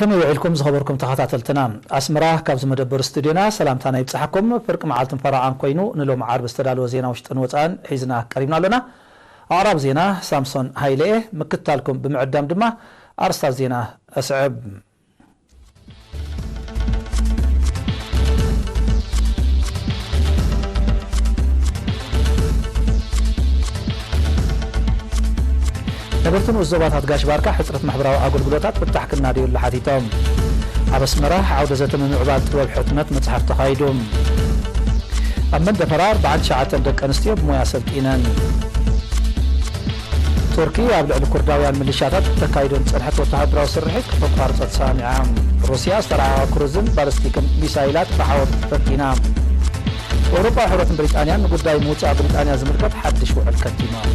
ከመይ ውዒልኩም ዝኸበርኩም ተኸታተልትና? ኣስመራ ካብዚ መደበር ስቱድዮና ሰላምታና ይብጻሕኩም። ፍርቂ መዓልትን ፈረቓን ኮይኑ ንሎሚ ዓርቢ ዝተዳለወ ዜና ውሽጥን ወጻእን ሒዝና ቀሪብና ኣሎና። ኣቕራብ ዜና ሳምሶን ሃይለ እየ። ምክትታልኩም ብምዕዳም ድማ ኣርስታት ዜና እስዕብ። ነበርቲ ንኡስ ዞባታት ጋሽ ባርካ ሕጽረት ማሕበራዊ ኣገልግሎታት ፍታሕ ክናደየሉ ሓቲቶም። ኣብ ኣስመራ ዓውደ ዘተ ምምዕባል ጥበብ ሕትመት መጽሓፍ ተኻይዱ። ኣብ መንደፈራ ኣርባዓን ትሽዓተን ደቂ ኣንስትዮ ብሞያ ሰልጢነን። ቱርኪ ኣብ ልዕሊ ኩርዳውያን ሚሊሻታት ተካይዶ ዝጸንሐት ወተሃደራዊ ስርሒት ከተቋርጾ ተሰማሚዓ። ሩስያ ዝተራቐቐ ክሩዝን ባለስቲክን ሚሳይላት ብዓወት ፈቲና። ኤውሮጳዊ ሕብረትን ብሪጣንያን ንጉዳይ ምውጻእ ብሪጣንያ ዝምልከት ሓድሽ ውዕል ከቲሞም።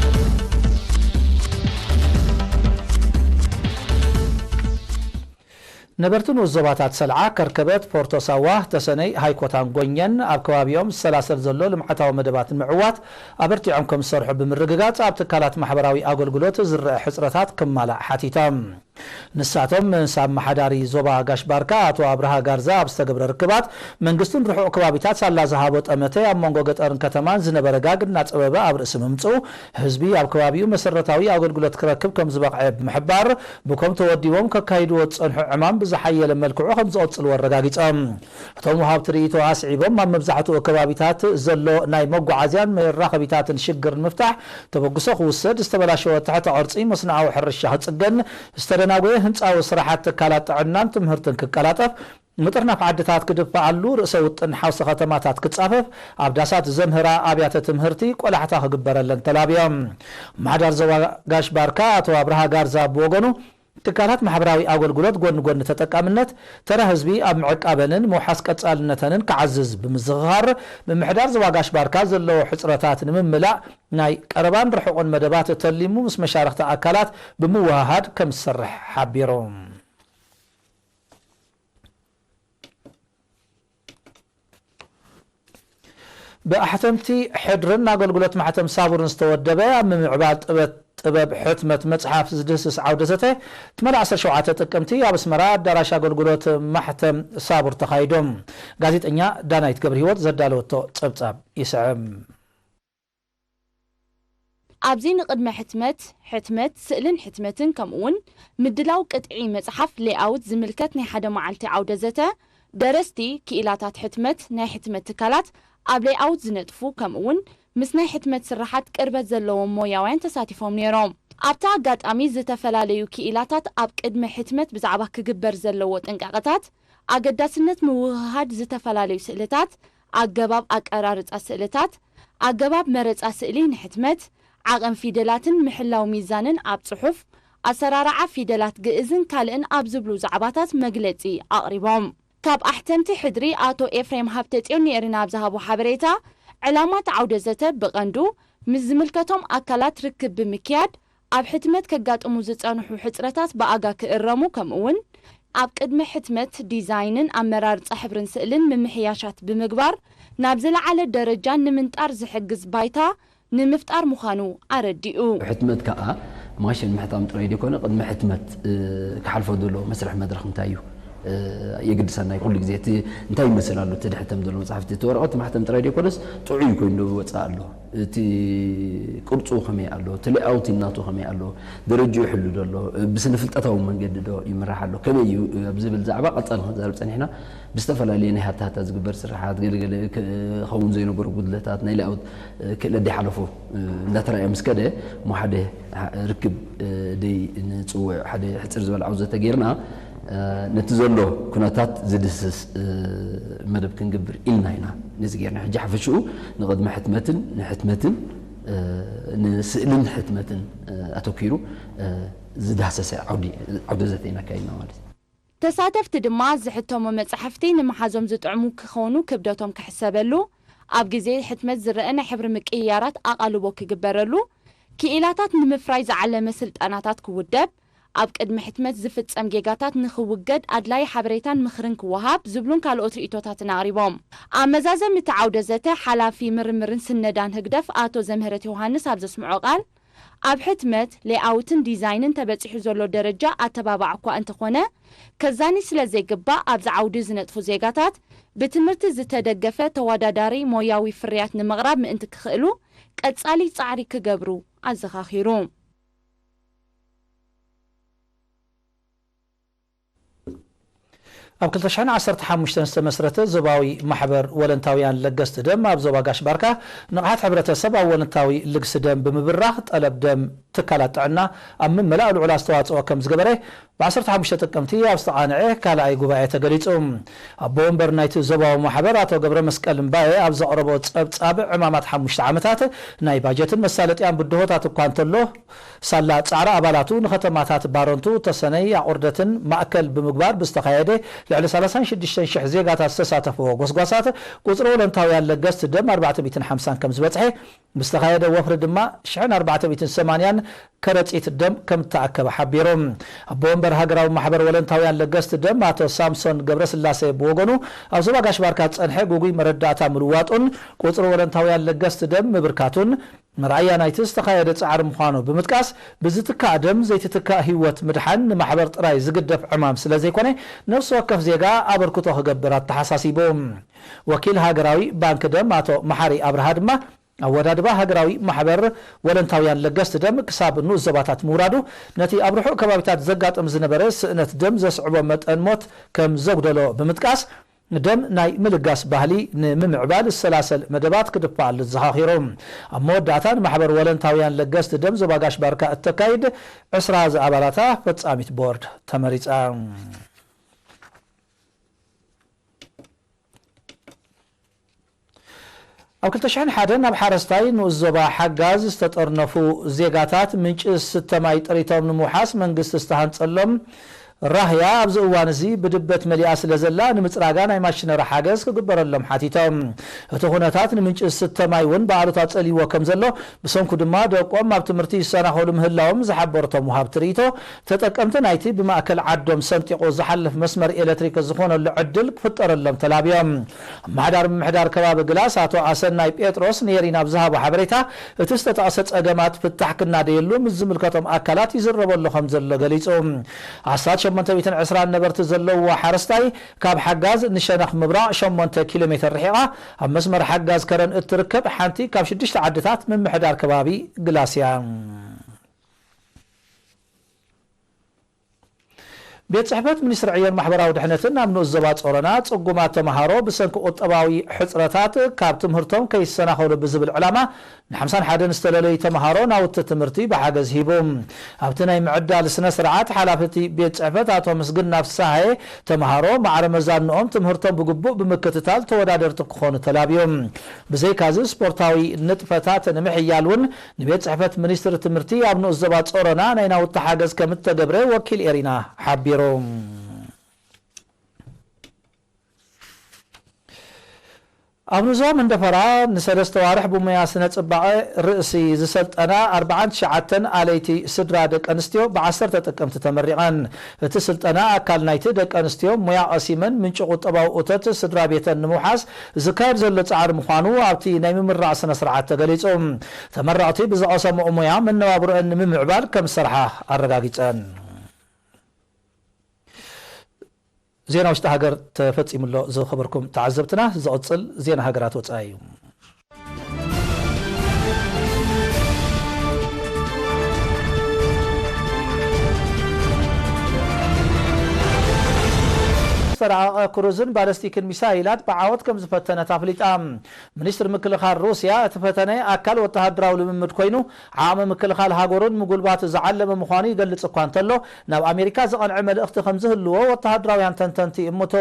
ነበርቲ ንኡስ ዞባታት ሰልዓ፣ ከርከበት፣ ፖርቶ ሳዋ፣ ተሰነይ፣ ሃይኮታን ጎኘን ኣብ ከባቢኦም ዝሰላሰል ዘሎ ልምዓታዊ መደባት ንምዕዋት ኣበርቲዖም ከም ዝሰርሑ ብምርግጋጽ፣ ኣብ ትካላት ማሕበራዊ ኣገልግሎት ዝረአ ሕጽረታት ክማላእ ሓቲቶም። ንሳቶም ምስ ኣመሓዳሪ ዞባ ጋሽ ባርካ ኣቶ ኣብርሃ ጋርዛ ኣብ ዝተገብረ ርክባት፣ መንግስትን ርሑቕ ከባቢታት ሳላ ዝሃቦ ጠመተ ኣብ መንጎ ገጠርን ከተማን ዝነበረ ጋግ እናጸበበ ኣብ ርእሲ ምምጽኡ፣ ህዝቢ ኣብ ከባቢኡ መሰረታዊ ኣገልግሎት ክረክብ ከም ዝበቕዐ ብምሕባር፣ ብኮም ተወዲቦም ከካይድዎ ዝጸንሑ ዕማም ብዝሓየለ መልክዑ ከም ዝቐጽልዎ ኣረጋጊጾም። እቶም ወሃብቲ ርእይቶ ኣስዒቦም፣ ኣብ መብዛሕትኡ ከባቢታት ዘሎ ናይ መጓዓዝያን መራኸቢታትን ሽግር ንምፍታሕ ተበግሶ ክውሰድ፣ ዝተበላሸወ ትሕተ ቅርጺ መስኖኣዊ ሕርሻ ክጽገን፣ ዝተደናጎየ ህንጻዊ ስራሓት ትካላት ጥዕናን ትምህርትን ክቀላጠፍ፣ ምጥርናፍ ዓድታት ክድፋኣሉ፣ ርእሰ ውጥን ሓውሲ ከተማታት ክጻፈፍ፣ ኣብ ዳሳት ዘምህራ ኣብያተ ትምህርቲ ቆላሕታ ክግበረለን ተላብዮም። ኣመሓዳሪ ዞባ ጋሽ ባርካ ኣቶ ኣብርሃ ጋርዛ ብወገኑ፣ ትካላት ማሕበራዊ ኣገልግሎት ጎኒ ጎኒ ተጠቃምነት ተራ ህዝቢ ኣብ ምዕቃበንን ምውሓስ ቀጻልነተንን ክዓዝዝ ብምዝኽኻር፣ ምምሕዳር ዞባ ጋሽ ባርካ ዘለዎ ሕጽረታት ንምምላእ ናይ ቀረባን ርሑቕን መደባት ተሊሙ ምስ መሻርኽቲ ኣካላት ብምውህሃድ ከም ዝሰርሕ ሓቢሩ። ብኣሕተምቲ ሕድርን ኣገልግሎት ማሕተም ሳቡርን ዝተወደበ ኣብ ምምዕባል ጥበብ፣ ጥበብ ሕትመት መጽሓፍ ዝድህስስ ዓውደ ዘተ ትማሊ ዓሰርተ ሸውዓተ ጥቅምቲ ኣብ ኣስመራ ኣዳራሽ ኣገልግሎት ማሕተም ሳቡር ተኻይዱ። ጋዜጠኛ ዳናይት ገብረ ህይወት ዘዳለወቶ ጸብጻብ ይስዕብ። ኣብዚ ንቕድመ ሕትመት፣ ሕትመት፣ ስእልን ሕትመትን ከምኡውን ምድላው ቅጥዒ መጽሓፍ ሌኣውት ዝምልከት ናይ ሓደ መዓልቲ ዓውደ ዘተ፣ ደረስቲ፣ ክኢላታት ሕትመት፣ ናይ ሕትመት ትካላት፣ ኣብ ሌኣውት ዝነጥፉ ከምኡውን ምስ ናይ ሕትመት ስርሓት ቅርበት ዘለዎም ሞያውያን ተሳቲፎም ነይሮም። ኣብቲ ኣጋጣሚ ዝተፈላለዩ ክኢላታት ኣብ ቅድመ ሕትመት ብዛዕባ ክግበር ዘለዎ ጥንቃቐታት፣ ኣገዳስነት ምውህሃድ ዝተፈላለዩ ስእልታት፣ ኣገባብ ኣቀራርጻ ስእልታት፣ ኣገባብ መረጻ ስእሊ ንሕትመት፣ ዓቐን ፊደላትን ምሕላው ሚዛንን ኣብ ጽሑፍ፣ ኣሰራርዓ ፊደላት ግእዝን ካልእን ኣብ ዝብሉ ዛዕባታት መግለጺ ኣቕሪቦም። ካብ ኣሕተምቲ ሕድሪ ኣቶ ኤፍሬም ሃብተጽዮን ንኤሪና ኣብ ዝሃቦ ሓበሬታ፣ ዕላማ እቲ ዓውደ ዘተ ብቐንዱ ምስ ዝምልከቶም ኣካላት ርክብ ብምክያድ፣ ኣብ ሕትመት ከጋጥሙ ዝጸንሑ ሕጽረታት ብኣጋ ክእረሙ ከምኡውን ኣብ ቅድመ ሕትመት ዲዛይንን ኣመራርጻ ሕብርን ስእልን ምምሕያሻት ብምግባር ናብ ዝለዓለ ደረጃ ንምንጣር ዝሕግዝ ባይታ ንምፍጣር ምዃኑ ኣረዲኡ። ሕትመት ከኣ ማሽን ምሕታም ጥራይ ዘይኮነ ቅድሚ ሕትመት ክሓልፎ ዘሎ መስርሕ መድረኽ እንታይ እዩ የግድሰና እዩ። ኩሉ ግዜ እቲ እንታይ ይመስል ኣሎ እቲ ድሕተም ዘሎ መጽሓፍቲ እቲ ወረቐት ማሕተም ጥራይ ዘይኮነስ ጥዑይ ኮይኑ ዶ ይወጽእ ኣሎ እቲ ቅርጹ ከመይ ኣሎ፣ እቲ ሌኣውት ናቱ ከመይ ኣሎ፣ ደረጅኡ ይሕሉ ዶ ኣሎ፣ ብስነ ፍልጠታዊ መንገዲ ዶ ይምራሕ ኣሎ፣ ከመይ እዩ ኣብ ዝብል ዛዕባ ቀጻሊ ክንዛረብ ጸኒሕና። ብዝተፈላለየ ናይ ሃታሃታ ዝግበር ስርሓት፣ ገለገለ ክኸውን ዘይነበሮ ጉድለታት፣ ናይ ሌኣውት ክእለት ደይሓለፎ እንዳተራእየ ምስ ከደ እሞ ሓደ ርክብ ደይ ንጽውዕ ሓደ ሕጽር ዝበለ ዓውዘተ ጌርና ነቲ ዘሎ ኩነታት ዝድህስስ መደብ ክንግብር ኢልና ኢና ነዚ ጌርና። ሕጂ ሓፈሽኡ ንቕድሚ ሕትመትን ንሕትመትን ንስእልን ሕትመትን ኣተኪሩ ዝዳህሰሰ ዓውዲ ዓውደ ዘተ ኢና ኣካይድና ማለት እዩ። ተሳተፍቲ ድማ ዝሕተሙ መጻሕፍቲ ንምሓዞም ዝጥዕሙ ክኾኑ ክብደቶም ክሕሰበሉ፣ ኣብ ግዜ ሕትመት ዝረአ ናይ ሕብሪ ምቅይያራት ኣቓልቦ ክግበረሉ፣ ክኢላታት ንምፍራይ ዝዓለመ ስልጠናታት ክውደብ፣ ኣብ ቅድሚ ሕትመት ዝፍጸም ጌጋታት ንኽውገድ ኣድላዪ ሓበሬታን ምኽርን ክወሃብ ዝብሉን ካልኦት ርእይቶታትን ኣቕሪቦም። ኣብ መዛዘሚ እቲ ዓውደ ዘተ ሓላፊ ምርምርን ስነዳን ህግደፍ ኣቶ ዘምህረት ዮውሃንስ ኣብ ዘስምዖ ቃል፣ ኣብ ሕትመት፣ ሌኣውትን ዲዛይንን ተበጺሑ ዘሎ ደረጃ ኣተባባዕ እኳ እንተኾነ፣ ከዛኒ ስለ ዘይግባእ ኣብዚ ዓውዲ ዝነጥፉ ዜጋታት ብትምህርቲ ዝተደገፈ ተወዳዳሪ ሞያዊ ፍርያት ንምቕራብ ምእንቲ ክኽእሉ ቀጻሊ ጻዕሪ ክገብሩ ኣዘኻኺሩ። ኣብ ክልተ ሽሕን ዓሰርተ ሓሙሽተን ዝተመስረተ ዞባዊ ማሕበር ወለንታውያን ለገስቲ ደም ኣብ ዞባ ጋሽ ባርካ ንቕሓት ሕብረተሰብ ኣብ ወለንታዊ ልግሲ ደም ብምብራኽ ጠለብ ደም ትካላት ጥዕና ኣብ ምምላእ ልዑል ኣስተዋፅኦ ከም ዝገበረ ብ ዓሰርተ ሓሙሽተ ጥቅምቲ ኣብ ዝተቓንዐ ካልኣይ ጉባኤ ተገሊፁ። ኣቦ ወንበር ናይቲ ዞባዊ ማሕበር ኣቶ ገብረ መስቀል እምባየ ኣብ ዘቕረቦ ፀብፃብ ዕማማት ሓሙሽተ ዓመታት ናይ ባጀትን መሳለጥያን ብድሆታት እኳ እንተሎ ሳላ ጻዕሪ ኣባላቱ ንከተማታት ባረንቱ፣ ተሰነይ፣ ኣቑርደትን ማእከል ብምግባር ብዝተኻየደ ልዕሊ ሰላሳን ሽዱሽተን ሽሕ ዜጋታት ዝተሳተፍዎ ጎስጓሳት ቁጽሪ ወለንታውያን ለገስቲ ደም ኣርባዕተ ሚእትን ሓምሳን ከም ዝበጽሐ፣ ብዝተኻየደ ወፍሪ ድማ ሽሕን ኣርባዕተ ሚእትን ሰማንያን ከረጺት ደም ከም እተኣከበ ሓቢሩ። ኣቦ ወንበር ሃገራዊ ማሕበር ወለንታውያን ለገስቲ ደም ኣቶ ሳምሶን ገብረስላሴ ብወገኑ ኣብ ዞባ ጋሽ ባርካ ዝጸንሐ ግጉይ መረዳእታ ምልዋጡን ቁጽሪ ወለንታውያን ለገስቲ ደም ምብርካቱን መርኣያ ናይቲ ዝተኻየደ ጻዕሪ ምዃኑ ብምጥቃስ፣ ብዝትካእ ደም ዘይትትካእ ህይወት ምድሓን ንማሕበር ጥራይ ዝግደፍ ዕማም ስለ ዘይኮነ፣ ነፍሲ ወከፍ ዜጋ ኣበርክቶ ክገብር ኣተሓሳሲቡ። ወኪል ሃገራዊ ባንክ ደም ኣቶ መሓሪ ኣብርሃ ድማ፣ ኣወዳድባ ሃገራዊ ማሕበር ወለንታውያን ለገስቲ ደም ክሳብ ንኡስ ዞባታት ምውራዱ፣ ነቲ ኣብ ርሑቕ ከባቢታት ዘጋጥም ዝነበረ ስእነት ደም ዘስዕቦ መጠን ሞት ከም ዘጉደሎ ብምጥቃስ፣ ደም ናይ ምልጋስ ባህሊ ንምምዕባል ዝሰላሰል መደባት ክድፋኣሉ ዘኻኺሩ። ኣብ መወዳእታ ንማሕበር ወለንታውያን ለገስቲ ደም ዞባ ጋሽ ባርካ እተካይድ ዕስራ ዝኣባላታ ፈጻሚት ቦርድ ተመሪጻ። ኣብ ክልተ ሽሕን ሓደን ናብ ሓረስታይ ንኡስ ዞባ ሓጋዝ ዝተጠርነፉ ዜጋታት ምንጪ ዝስተ ማይ ጥሪቶም ንምውሓስ መንግስቲ ዝተሃንጸሎም ራህያ ኣብዚ እዋን እዚ ብድበት መሊኣ ስለ ዘላ ንምጽራጋ ናይ ማሽነሪ ሓገዝ ክግበረሎም ሓቲቶም። እቲ ኩነታት ንምንጪ ዝስተ ማይ እውን ብኣሉታ ጸልይዎ ከም ዘሎ ብሰንኩ ድማ ደቆም ኣብ ትምህርቲ ይሰናኸሉ ምህላዎም ዝሓበሩ እቶም ወሃብቲ ርእይቶ ተጠቀምቲ ናይቲ ብማእከል ዓዶም ሰንጢቑ ዝሓልፍ መስመር ኤሌክትሪክ ዝኾነሉ ዕድል ክፍጠረሎም ተላብዮም። ኣመሓዳሪ ምምሕዳር ከባቢ ግላስ ኣቶ ኣሰናይ ጴጥሮስ ንኤሪና ኣብ ዝሃቦ ሓበሬታ፣ እቲ ዝተጠቕሰ ጸገማት ፍታሕ ክናደየሉ ምስ ዝምልከቶም ኣካላት ይዝረበሉ ከም ዘሎ ገሊጹ። ኣስታት ሸሞንተ ሚእትን ዕስራን ነበርቲ ዘለውዋ ሓረስታይ ካብ ሓጋዝ ንሸነኽ ምብራቕ ሸሞንተ ኪሎ ሜትር ርሒቓ ኣብ መስመር ሓጋዝ ከረን እትርከብ ሓንቲ ካብ ሽዱሽተ ዓድታት ምምሕዳር ከባቢ ግላስ እያ። ቤት ጽሕፈት ሚኒስትሪ ዕዮን ማሕበራዊ ድሕነትን ኣብ ንኡስ ዞባ ጾሮና ጽጉማት ተምሃሮ ብሰንኪ ቁጠባዊ ሕጽረታት ካብ ትምህርቶም ከይሰናኸሉ ብዝብል ዕላማ ንሓምሳን ሓደን ዝተለለዩ ተምሃሮ ናውቲ ትምህርቲ ብሓገዝ ሂቡ። ኣብቲ ናይ ምዕዳል ስነ ስርዓት ሓላፊ እቲ ቤት ጽሕፈት ኣቶ ምስግና ፍስሃየ ተምሃሮ ማዕረ መዛንኦም ትምህርቶም ብግቡእ ብምክትታል ተወዳደርቲ ክኾኑ ተላብዮም። ብዘይካዚ ስፖርታዊ ንጥፈታት ንምሕያል እውን ንቤት ጽሕፈት ሚኒስትሪ ትምህርቲ ኣብ ንኡስ ዞባ ጾሮና ናይ ናውቲ ሓገዝ ከም እተገብረ ወኪል ኤሪና ሓቢሩ። ኣብ ንዞም እንደፈራ ንሰለስተ ዋርሕ ብሞያ ስነ ጽባቐ ርእሲ ዝሰልጠና ኣርባዓን ትሽዓተን ኣለይቲ ስድራ ደቂ ኣንስትዮ ብዓሰርተ ጥቅምቲ ተመሪቐን። እቲ ስልጠና ኣካል ናይቲ ደቂ ኣንስትዮ ሞያ ቀሲመን ምንጪ ቁጠባዊ እቶት ስድራ ቤተን ንምውሓስ ዝካየድ ዘሎ ጻዕሪ ምዃኑ ኣብቲ ናይ ምምራቕ ስነ ስርዓት ተገሊጹ። ተመረቕቲ ብዝቐሰምኦ ሞያ መነባብሮአን ንምምዕባል ከም ዝሰርሓ ኣረጋጊጸን። ዜና ውሽጢ ሃገር ተፈጺሙ ኣሎ። ዝኸበርኩም ተዓዘብትና፣ ዝቕጽል ዜና ሃገራት ወጻኢ እዩ። ዝተራቐቐ ክሩዝን ባለስቲክን ሚሳይላት ብዓወት ከም ዝፈተነት ኣፍሊጣ። ሚኒስትሪ ምክልኻል ሩስያ፣ እቲ ፈተነ ኣካል ወተሃደራዊ ልምምድ ኮይኑ፣ ዓቕሚ ምክልኻል ሃገሩን ምጉልባት ዝዓለመ ምዃኑ ይገልጽ እኳ እንተሎ፣ ናብ ኣሜሪካ ዝቐንዐ መልእኽቲ ከም ዝህልዎ ወተሃደራውያን ተንተንቲ ይእምቱ።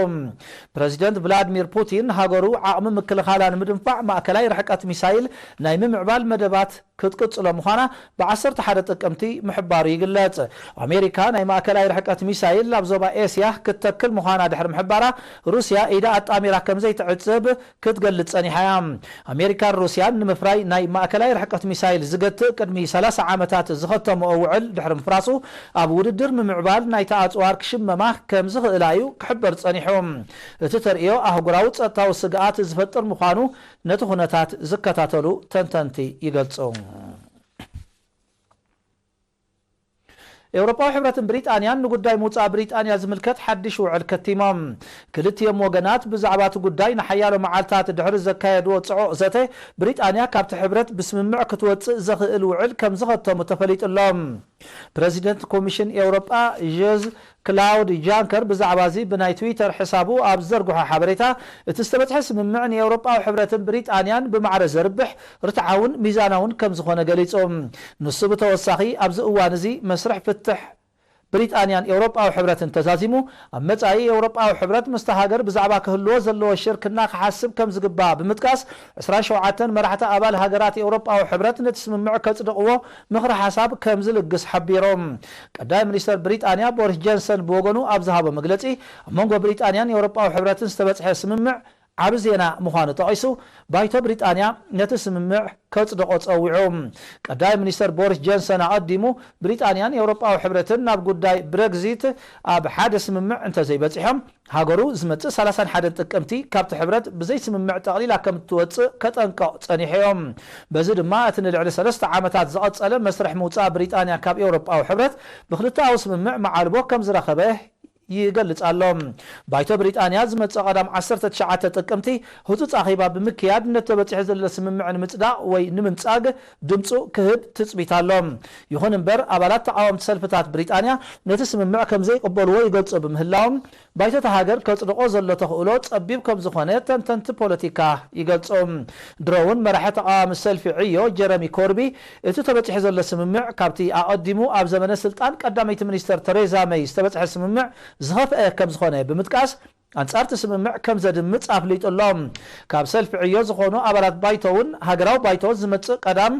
ፕረዚደንት ቭላድሚር ፑቲን፣ ሃገሩ ዓቕሚ ምክልኻላ ንምድንፋዕ ማእከላይ ርሕቀት ሚሳይል ናይ ምምዕባል መደባት ክትቅጽሎ ምዃና ብዓሰርተ ሓደ ጥቅምቲ ምሕባሩ ይግለጽ። ኣሜሪካ ናይ ማእከላይ ርሕቀት ሚሳይል ኣብ ዞባ ኤስያ ክትተክል ምዃና ድሕሪ ምሕባራ፣ ሩስያ ኢዳ ኣጣሚራ ከም ዘይትዕጽብ ክትገልጽ ጸኒሓ እያ። ኣሜሪካን ሩስያን ንምፍራይ ናይ ማእከላይ ርሕቀት ሚሳይል ዝገትእ ቅድሚ ሰላሳ ዓመታት ዝኸተምኦ ውዕል ድሕሪ ምፍራሱ፣ ኣብ ውድድር ምምዕባል ናይታ ኣጽዋር ክሽመማ ከም ዝኽእላ እዩ ክሕበር ጸኒሑ። እቲ ተርእዮ ኣህጉራዊ ጸጥታዊ ስግኣት ዝፈጥር ምዃኑ ነቲ ኩነታት ዝከታተሉ ተንተንቲ ይገልጹ። ኤውሮጳዊ ሕብረትን ብሪጣንያን ንጉዳይ ምውጻእ ብሪጣንያ ዝምልከት ሓድሽ ውዕል ከቲሞም። ክልቲኦም ወገናት ብዛዕባ እቲ ጉዳይ ንሓያሎ መዓልታት ድሕሪ ዘካየድዎ ጽዑቕ ዘተ፣ ብሪጣንያ ካብቲ ሕብረት ብስምምዕ ክትወጽእ ዘኽእል ውዕል ከም ዝኸተሙ ተፈሊጡ ኣሎ። ፕረዚደንት ኮሚሽን ኤውሮጳ ጀዝ ክላውድ ጃንከር ብዛዕባ እዚ ብናይ ትዊተር ሕሳቡ ኣብ ዝዘርግሖ ሓበሬታ፣ እቲ ዝተበጽሐ ስምምዕ ንኤውሮጳዊ ሕብረትን ብሪጣንያን ብማዕረ ዘርብሕ፣ ርትዓውን ሚዛናውን ከም ዝኾነ ገሊጹ። ንሱ ብተወሳኺ፣ ኣብዚ እዋን እዚ መስርሕ ፍትሕ ብሪጣንያን ኤውሮጳዊ ሕብረትን ተዛዚሙ፣ ኣብ መጻኢ ኤውሮጳዊ ሕብረት ምስታ ሃገር ብዛዕባ ክህልዎ ዘለዎ ሽርክና ክሓስብ ከም ዝግባእ ብምጥቃስ፣ ዕስራን ሸውዓተን መራሕቲ ኣባል ሃገራት ኤውሮጳዊ ሕብረት ነቲ ስምምዕ ከጽድቕዎ ምኽሪ ሓሳብ ከም ዝልግስ ሓቢሩ። ቀዳማይ ሚኒስተር ብሪጣንያ ቦሪስ ጆንሰን ብወገኑ ኣብ ዝሃቦ መግለጺ፣ ኣብ መንጎ ብሪጣንያን ኤውሮጳዊ ሕብረትን ዝተበጽሐ ስምምዕ ዓቢ ዜና ምዃኑ ጠቒሱ፣ ባይቶ ብሪጣንያ ነቲ ስምምዕ ከጽድቖ ጸዊዑ። ቀዳማይ ሚኒስተር ቦሪስ ጆንሰን ኣቐዲሙ፣ ብሪጣንያን ኤውሮጳዊ ሕብረትን ናብ ጉዳይ ብረግዚት ኣብ ሓደ ስምምዕ እንተዘይበጺሖም፣ ሃገሩ ዝመጽእ ሰላሳን ሓደን ጥቅምቲ ካብቲ ሕብረት ብዘይ ስምምዕ ጠቕሊላ ከም እትወጽእ ከጠንቅቕ ጸኒሑ እዮም። በዚ ድማ እቲ ንልዕሊ ሰለስተ ዓመታት ዝቐጸለ መስርሕ ምውጻእ ብሪጣንያ ካብ ኤውሮጳዊ ሕብረት ብክልተኣዊ ስምምዕ መዓልቦ ከም ዝረኸበ ይገልጽ ኣሎ። ባይቶ ብሪጣንያ ዝመጽእ ቀዳም ዓሰርተ ትሽዓተ ጥቅምቲ ህጹጽ ኣኼባ ብምክያድ ነቲ ተበጺሑ ዘሎ ስምምዕ ንምጽዳቕ ወይ ንምንጻግ ድምጹ ክህብ ትጽቢት ኣሎ። ይኹን እምበር፣ ኣባላት ተቓወምቲ ሰልፍታት ብሪጣንያ ነቲ ስምምዕ ከም ዘይቅበልዎ ይገልጹ ብምህላዎም፣ ባይቶ እታ ሃገር ከጽድቖ ዘሎ ተኽእሎ ጸቢብ ከም ዝኾነ ተንተንቲ ፖለቲካ ይገልጹ። ድሮ እውን መራሒ ተቓዋሚ ሰልፊ ዕዮ ጀረሚ ኮርቢ፣ እቲ ተበጺሑ ዘሎ ስምምዕ ካብቲ ኣቐዲሙ ኣብ ዘመነ ስልጣን ቀዳመይቲ ሚኒስተር ተሬዛ መይ ዝተበጽሐ ስምምዕ ዝኸፍአ ከም ዝኾነ ብምጥቃስ፣ ኣንጻር እቲ ስምምዕ ከም ዘድምጽ ኣፍሊጡ ኣሎ። ካብ ሰልፊ ዕዮ ዝኾኑ ኣባላት ባይቶ እውን፣ ሃገራዊ ባይቶ ዝመጽእ ቀዳም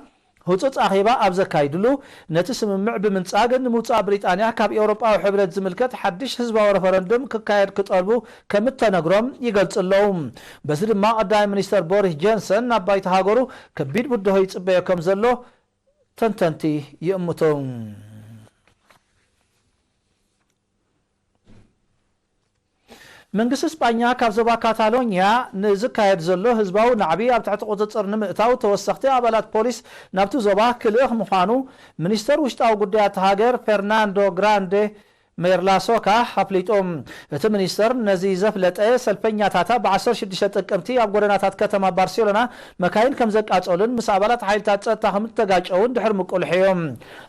ህጹጽ ኣኼባ ኣብ ዘካይድሉ፣ ነቲ ስምምዕ ብምንጻግ ንምውጻእ ብሪጣንያ ካብ ኤውሮጳዊ ሕብረት ዝምልከት ሓድሽ ህዝባዊ ረፈረንዱም ክካየድ ክጠልቡ ከም እተነግሮም ይገልጹ ኣለዉ። በዚ ድማ ቀዳማይ ሚኒስተር ቦሪስ ጆንሰን ናብ ባይቶ ሃገሩ ከቢድ ብድሆ ይጽበዮ ከም ዘሎ ተንተንቲ ይእምቱ። መንግስቲ ስጳኛ ካብ ዞባ ካታሎኛ ንዝካየድ ዘሎ ህዝባዊ ናዕቢ ኣብ ትሕቲ ቁጽጽር ንምእታው ተወሰኽቲ ኣባላት ፖሊስ ናብቲ ዞባ ክልእኽ ምዃኑ ሚኒስተር ውሽጣዊ ጉዳያት ሃገር ፌርናንዶ ግራንዴ ሜርላሶካ ኣፍሊጡ። እቲ ሚኒስተር ነዚ ዘፍለጠ፣ ሰልፈኛታታ ብ ዓሰርተ ሽዱሽተ ጥቅምቲ ኣብ ጎደናታት ከተማ ባርሴሎና መካይን ከም ዘቃጸሉን ምስ ኣባላት ሓይልታት ጸጥታ ከም እተጋጨውን ድሕሪ ምቁልሑ እዩ።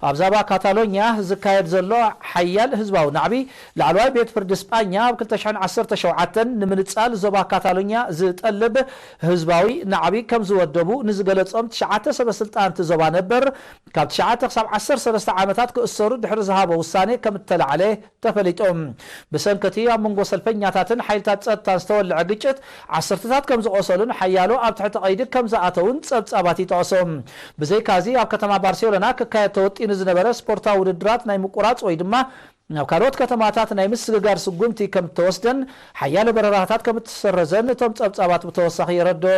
ኣብ ዞባ ካታሎኛ ዝካየድ ዘሎ ሓያል ህዝባዊ ናዕቢ፣ ላዕለዋይ ቤት ፍርዲ ስጳኛ ኣብ ክልተ ሽሕን ዓሰርተ ሸውዓተን ንምንጻል ዞባ ካታሎኛ ዝጠልብ ህዝባዊ ናዕቢ ከም ዝወደቡ ንዝገለጾም ትሽዓተ ሰበ ስልጣን እቲ ዞባ ነበር፣ ካብ ትሽዓተ ክሳብ ዓሰርተ ሰለስተ ዓመታት ክእሰሩ ድሕሪ ዝሃቦ ውሳኔ ከም እተላዕለ ተፈሊጡ። ብሰንኪ እቲ ኣብ መንጎ ሰልፈኛታትን ሓይልታት ጸጥታን ዝተወልዐ ግጭት፣ ዓሰርተታት ከም ዝቖሰሉን ሓያሎ ኣብ ትሕቲ ቀይዲ ከም ዝኣተውን ጸብጻባት ይጠቕሱ። ብዘይካዚ፣ ኣብ ከተማ ባርሴሎና ክካየድ ተወጢኑ ዝነበረ ስፖርታዊ ውድድራት ናይ ምቁራጽ ወይ ድማ ናብ ካልኦት ከተማታት ናይ ምስግጋር ስጉምቲ ከም እተወስደን፣ ሓያሎ በረራታት ከም እተሰረዘን እቶም ጸብጻባት ብተወሳኺ የረድኡ።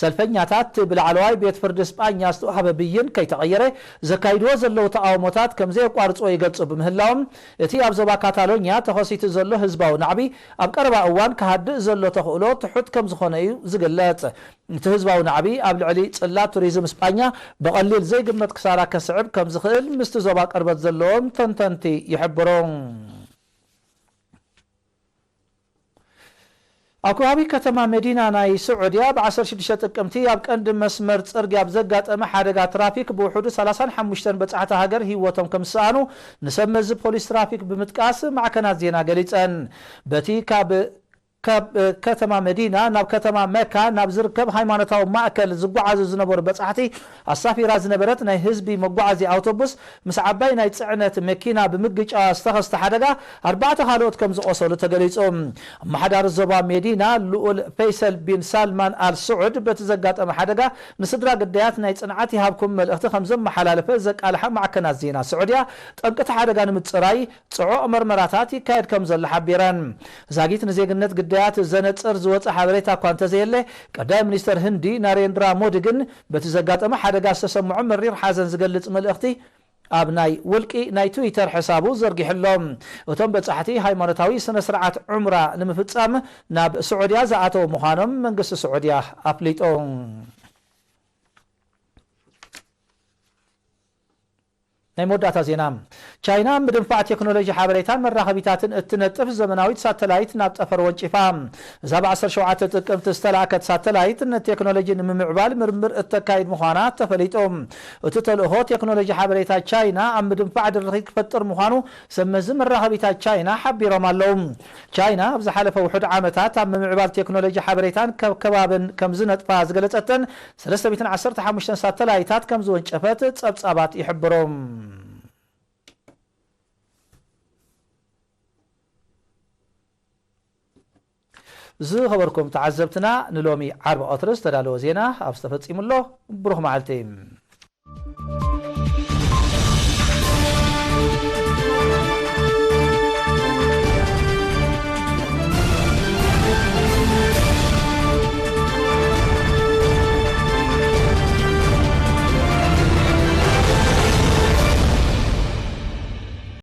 ሰልፈኛታት፣ ብላዕለዋይ ቤት ፍርዲ ስጳኛ ዝተዋህበ ብይን ከይተቐየረ ዘካይድዎ ዘለዉ ተቓውሞታት ከም ዘየቋርጽዎ ይገልጹ ብምህላዎም፣ እቲ ኣብ ዞባ ካታሎኛ ተኸሲቱ ዘሎ ህዝባዊ ናዕቢ ኣብ ቀረባ እዋን ክሃድእ ዘሎ ተኽእሎ ትሑት ከም ዝኾነ እዩ ዝግለጽ። እቲ ህዝባዊ ናዕቢ ኣብ ልዕሊ ጽላት ቱሪዝም ስጳኛ ብቐሊል ዘይግመት ክሳራ ከስዕብ ከም ዝኽእል ምስቲ ዞባ ቅርበት ዘለዎም ተንተንቲ ይሕብሩ። ኣብ ከባቢ ከተማ መዲና ናይ ስዑድያ ብ ዓሰርተ ሽዱሽተ ጥቅምቲ ኣብ ቀንዲ መስመር ጽርግያ ኣብ ዘጋጠመ ሓደጋ ትራፊክ ብውሕዱ ሰላሳን ሓሙሽተን በጻሕቲ ሃገር ህይወቶም ከም ዝሰኣኑ ንሰብ መዚ ፖሊስ ትራፊክ ብምጥቃስ ማዕከናት ዜና ገሊጸን። በቲ ካብ ካብ ከተማ መዲና ናብ ከተማ መካ ናብ ዝርከብ ሃይማኖታዊ ማእከል ዝጓዓዙ ዝነበሩ በጻሕቲ ኣሳፊራ ዝነበረት ናይ ህዝቢ መጓዓዝያ ኣውቶቡስ ምስ ዓባይ ናይ ጽዕነት መኪና ብምግጫዋ ዝተኸስተ ሓደጋ ኣርባዕተ ካልኦት ከም ዝቖሰሉ ተገሊጹ። ኣመሓዳሪ ዞባ መዲና ልኡል ፈይሰል ቢን ሳልማን ኣል ስዑድ በቲ ዘጋጠመ ሓደጋ ንስድራ ግዳያት ናይ ጽንዓት ይሃብኩም መልእኽቲ ከም ዘመሓላለፈ ዘቃልሓ ማዕከናት ዜና ስዑድያ ጠንቂ እቲ ሓደጋ ንምጽራይ ጽዑቕ መርመራታት ይካየድ ከም ዘሎ ሓቢረን። ዛጊት ንዜግነት ግዳያት ዘነጽር ዝወጸ ሓበሬታ እኳ እንተዘየለ፣ ቀዳማይ ሚኒስተር ህንዲ ናሬንድራ ሞዲ ግን በቲ ዘጋጠመ ሓደጋ ዝተሰምዖ መሪር ሓዘን ዝገልጽ መልእኽቲ ኣብ ናይ ውልቂ ናይ ትዊተር ሕሳቡ ዘርጊሑ ኣሎ። እቶም በጻሕቲ ሃይማኖታዊ ስነ ስርዓት ዑምራ ንምፍጻም ናብ ስዑድያ ዝኣተዉ ምዃኖም መንግስቲ ስዑድያ ኣፍሊጡ። ናይ መወዳእታ ዜና። ቻይና ኣብ ምድንፋዕ ቴክኖሎጂ ሓበሬታን መራኸቢታትን እትነጥፍ ዘመናዊት ሳተላይት ናብ ጠፈር ወንጪፋ። እዛ ብ ዓሰርተ ሸውዓተ ጥቅምቲ ዝተላእከት ሳተላይት ንቴክኖሎጂ ንምምዕባል ምርምር እተካይድ ምዃና ተፈሊጡ። እቲ ተልእኾ ቴክኖሎጂ ሓበሬታ ቻይና ኣብ ምድንፋዕ ድርኺት ክፈጥር ምዃኑ ሰብ መዚ መራኸቢታት ቻይና ሓቢሮም ኣለዉ። ቻይና ኣብ ዝሓለፈ ውሑድ ዓመታት ኣብ ምምዕባል ቴክኖሎጂ ሓበሬታን ከብ ከባብን ከም ዝነጥፋ ዝገለጸተን ሰለስተ ሚእትን ዓሰርተ ሓሙሽተ ሳተላይታት ከም ዝወንጨፈት ጸብጻባት ይሕብሩ። ዝኸበርኩም ተዓዘብትና፣ ንሎሚ ዓርቢ ቀትሪ ዝተዳለወ ዜና ኣብዚ ተፈጺሙ ኣሎ። ብሩኽ መዓልቲ።